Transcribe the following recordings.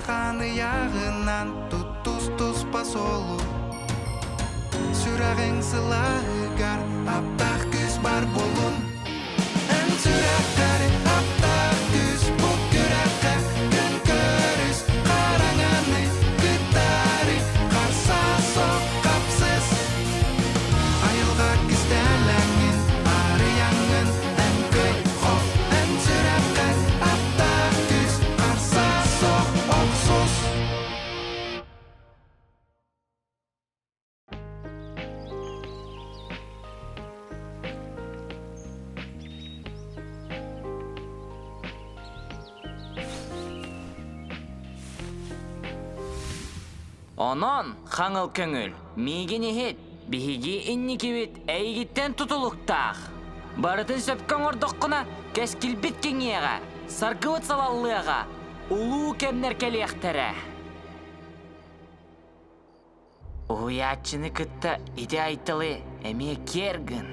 Ыарахан ыйааҕынан туттус туспа суолу Сүрэҕиҥ сылааһыгар аптаах күүс бар буолун Эн сүрэххэр аптаах күүс бу күрэххэ күн көрүс Хараҥаны кытаары харса сох хапсыс Айылҕа кистэлэҥин арыйаҥҥын эн кый хох Эн сүрэххэр аптаах күүс харса сох охсус Онон, хаҥыл көҥүл, миигин иһит, биһиги инникибит эйигиттэн тутулуктаах. Барытын сөпкө оҥордоххуна, кэскилбит кэҥиэҕэ, саргыбыт салаллыаҕа, улуу кэмнэр кэлиэхтэрэ. Уһуйааччыны кытта ити Айталы эмиэ киэр гын.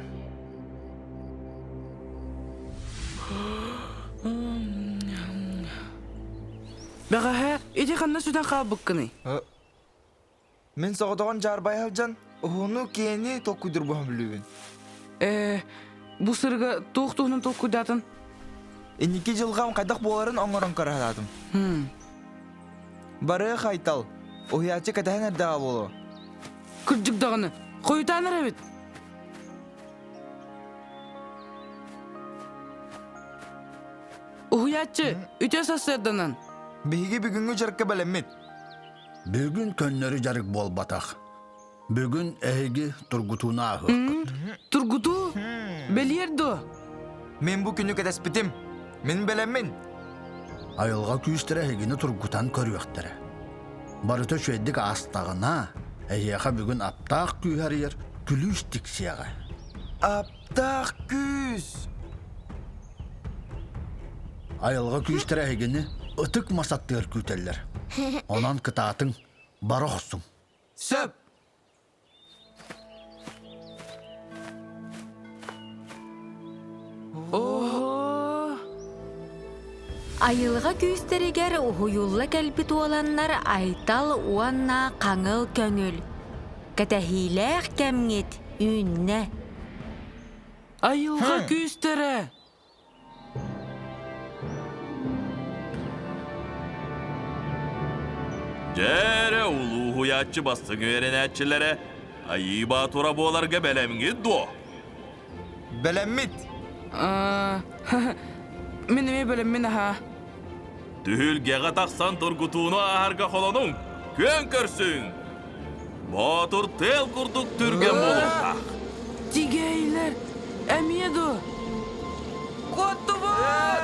Бэҕэһээ ити ханна сүтэн хаалбыккыный? Мин соҕотоҕун дьаарбайа сылдьан уһуну-киэни толкуйдурбуһан бүлүүбүн. Ээ, бу сырыга туох туһунан толкуйдаатын? Инники дьылҕам хайдах буоларын оҥорон көрө сатаатым. Барыах Айтал, уһуйааччы кэтэһэн эрдэҕэ буолуо. Кырдьык даҕаны, хойутаан эрэбит. Уһуйааччы, үтүө сарсыарданан. Биһиги бүгүҥҥү дьарыкка бэлэммит. Бүгүн көннөрү дьарык буолбатах. Бүгүн эһиги тургутууну ааһыаххыт. Тургутуу? Бэлиэр дуо? Мин бу күнү кэтэспитим. Мин бэлэммин. Айылҕа күүстэрэ эһигини тургутан көрүөхтэрэ. Барыта үчүгэйдик аастаҕына, эһиэхэ бүгүн аптаах күүһү арыйар күлүүс тиксиэҕэ. Аптаах күүс! Айылҕа күүстэрэ эһигини ытык мас аттыгар күүтэллэр. Онон кытаатыҥ, бара охсуҥ. Сөп! Оһо! Айылҕа күүстэригэр уһуйулла кэлбит уоланнар Айтал уонна Хаҥыл көҥүл. Кэтэһиилээх кэмҥит үүннэ. Айылҕа күүстэрэ! Дьэ эрэ улууһуйааччы бастыҥ үөрэнээччилэрэ Айыы Баатура буоларга бэлэмҥит дуо? Бэлэммит! Мин эмиэ бэлэммин аһаа. Түһүлгэҕэ тахсан тургутууну ааһарга холонуҥ, күөн көрсүҥ! Боотур тыал курдук түргэн буолуохтаах. Тигээйлэр эмиэ дуо? Куоттубут!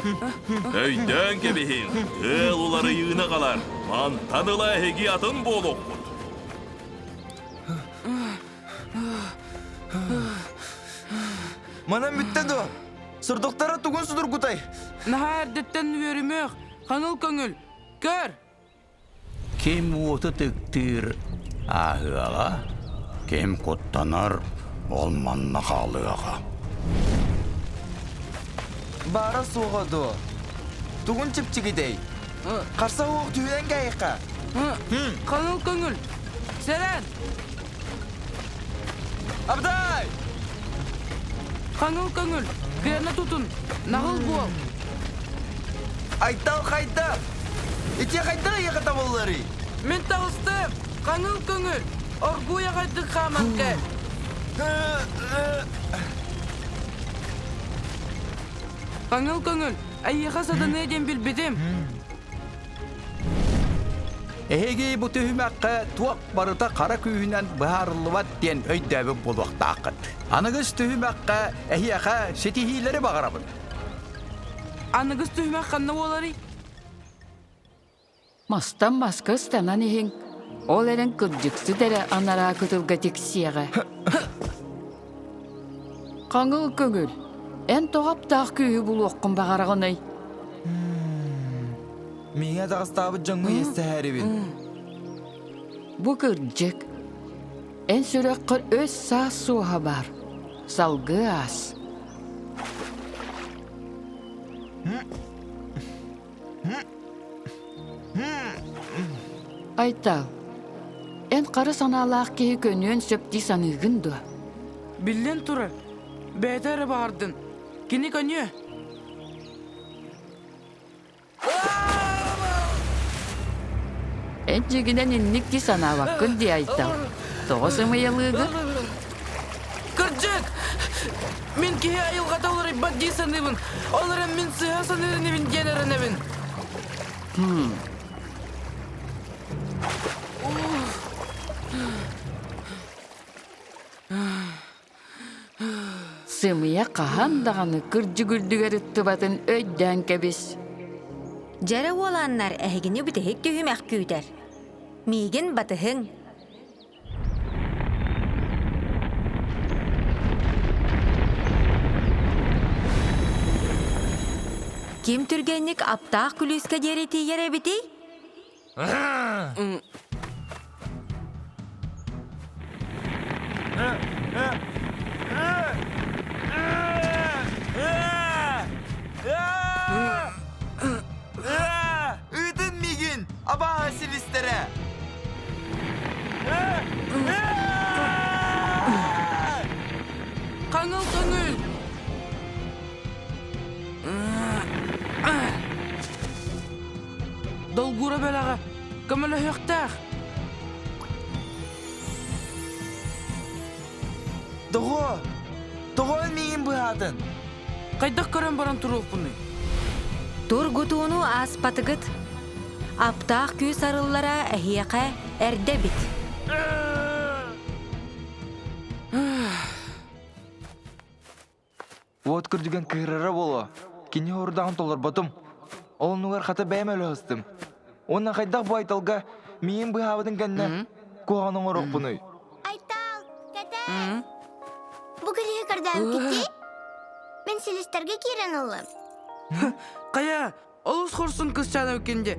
Өйдөөн кэбиһиҥ, тыал уларыйыыны аҕалар. Мантан ыла эһиги атын буолуоххут. Манан бүттэ дуо? Сурдуктара тугун судургутай? Наһаа эрдэттэн үөрүмүөх, хаҥыл көҥүл. Көр! Ким уоту тыктыыр ааһыаҕа, ким куттанар ол манна хаалыаҕа. Баара суоҕа дуо? Тугун чипчигитэй? Харса уох түһүнэн кээйэххэ. Хаҥыл көҥүл! Сэрэн! Абдай! Хаҥыл көҥүл! Кыана тутун! Наҕыл буол! Айтал хайда? Ити хайда ыйыха табылларый? Мин таҕыстым! Хаҥыл көҥүл! Оргууй аҕайдык хааман кэл! Хаҥыл көҥүл! Эйиэхэ сатаныа диэн билбитим! Эһиги бу түһүмэххэ туох барыта хара күүһүнэн быһаарыллыбат диэн өйдөөбүт буолуохтааххыт. Аныгыс түһүмэххэ эһиэхэ ситиһиилэри баҕарабын. Аныгыс түһүмэх ханна буоларый? Мастан маска ыстанан иһиҥ, ол эрэн кырдьыксыт эрэ анараа кытылга тиксиэҕэ. Хаҥыл көҥүл, эн тоҕо аптаах күүһү булуоххун баҕараҕыный? Миҥэ таҕыстаабыт дьоҥҥо иэстэһээрибин. Бу кырдьык. Эн сүрэххэр өс саас суоһа баар. Салгыы аас. Айтал, эн хара санаалаах киһи көнүөн сөп дии саныыгын дуо? Биллэн турар, бэйэтэ эрэ баҕардын. Кини көнүө. Эн дьиҥинэн инник дии санаабаккын дии Айтал. Тоҕо сымыйалыыгын? Кырдьык! Мин киһи айылҕата уларыйбат дии саныыбын. Ол эрэн мин сыыһа саныыр инибин диэн эрэнэбин. Сымыйа хаһан даҕаны кырдьык үрдүгэр ыттыбатын өйдөөн кэбис. Дьэрэ уоланнар эһигини бүтэһик түһүмэх күүтэр. Миигин батыһыҥ. Ким түргэнник аптаах күлүүскэ диэри тиийэр эбитий? Ыытын миигин, абааһы силистэрэ! Хаҥыл көҥүл! Долгура бэлэҕэ көмөлөһүөхтээх. Тоҕо? Тоҕо миигин быһаатын? Хайдах көрөн баран туруохпунуй? Тургутууну ааспатыгыт. Аптаах күүс арыллара эһиэхэ эрдэ эбит. Уот күрдьүгэн кыырара буолуо. Кини хорудаҕын толорботум. Ол оннугар хата бэйэм өлө Уонна хайдах бу Айталга миигин быһаабытын кэннэ куһаҕан оҥоруохпунуй? Айтал, кэтэй! Бу күлүһү көрдөөбүккүтүй? Мин силистэргэ киирэн ыллым. Хайа, олус хорсун кысчаан эбиккин дии.